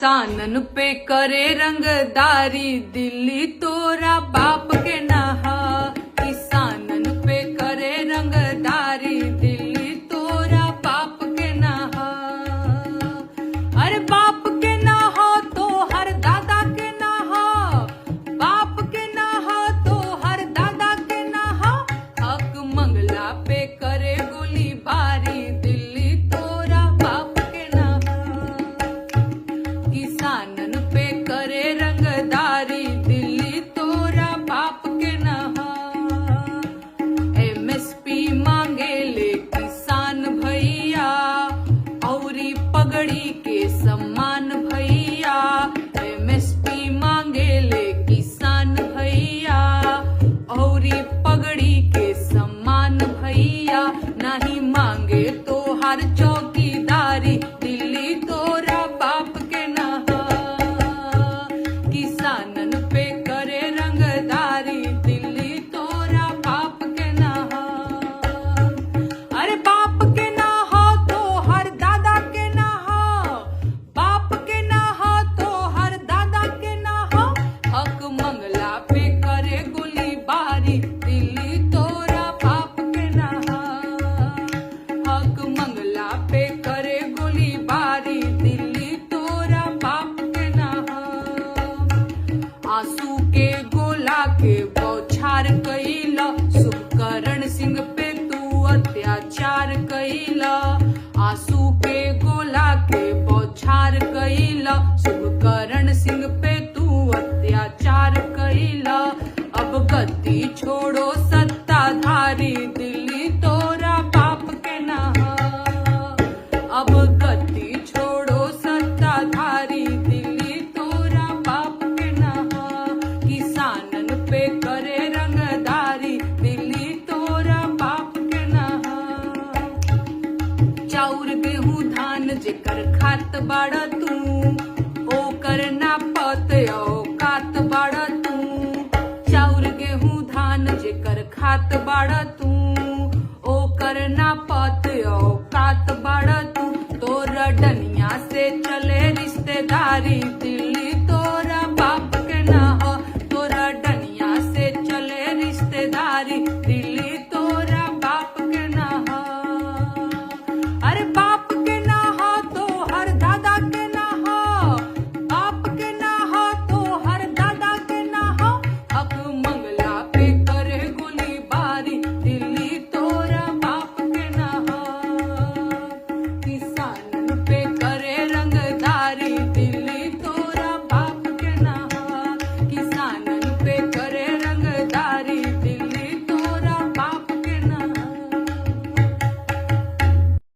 किसानन पे करे रंगदारी दिल्ली तोरा बाप के नहा। किसानन पे करे रंगदारी दिल्ली तोरा बाप के नहा। अरे बाप के ना हो तो हर दादा के ना हो, बाप के ना हो तो हर दादा के ना हो। हक मंगला पे करे गोली बारी दिल्ली तोरा बाप के ना हो। किसानन पे करे रंगदारी दिल्ली तोरा बाप के ना। एमएसपी मांगे ले किसान भैया, औरी पगड़ी के सम्मान भैया। एमएसपी मांगे ले किसान भैया, औरी पगड़ी के सम्मान भैया। नहीं मांगे तो हर चौकीदारी दिल्ली तोरा बाप के ना। किसानन पे करे रंगदारी दिल्ली तोरा बाप के ना। अरे बाप के ना हो तो हर दादा के ना हो, बाप के ना हो तो हर दादा के ना हो। हक मंगला पे करे गोली बारी दिल्ली तोरा बाप के ना हो। हक मंगला पे करे गोली बारी दिल्ली तोरा बाप के ना हो। आंसू के गोला के बौछार कैला, शुभकरण सिंह पे तू अत्याचार कैला। आंसू के गोला के बौछार कैला, शुभकरण सिंह पे तू अत्याचार कैला। अब गद्दी छोड़ो सत्ताधारी दिल्ली तोरा बाप के ना। अब गद्दी छोड़ो सत्ताधारी दिल्ली तोरा बाप के ना। किसानन पे करे रंगदारी दिल्ली तोरा बाप के ना। चाउर गेहूं धान जेकर खात बाड़ तू, ओकर ना पत औकात बाड़ तू। चाउर गेहूं धान जेकर खात बाड़ तू, ओकर ना पत औकात बाड़ तू। तोर डनिया से चले रिश्तेदारी दिल्ली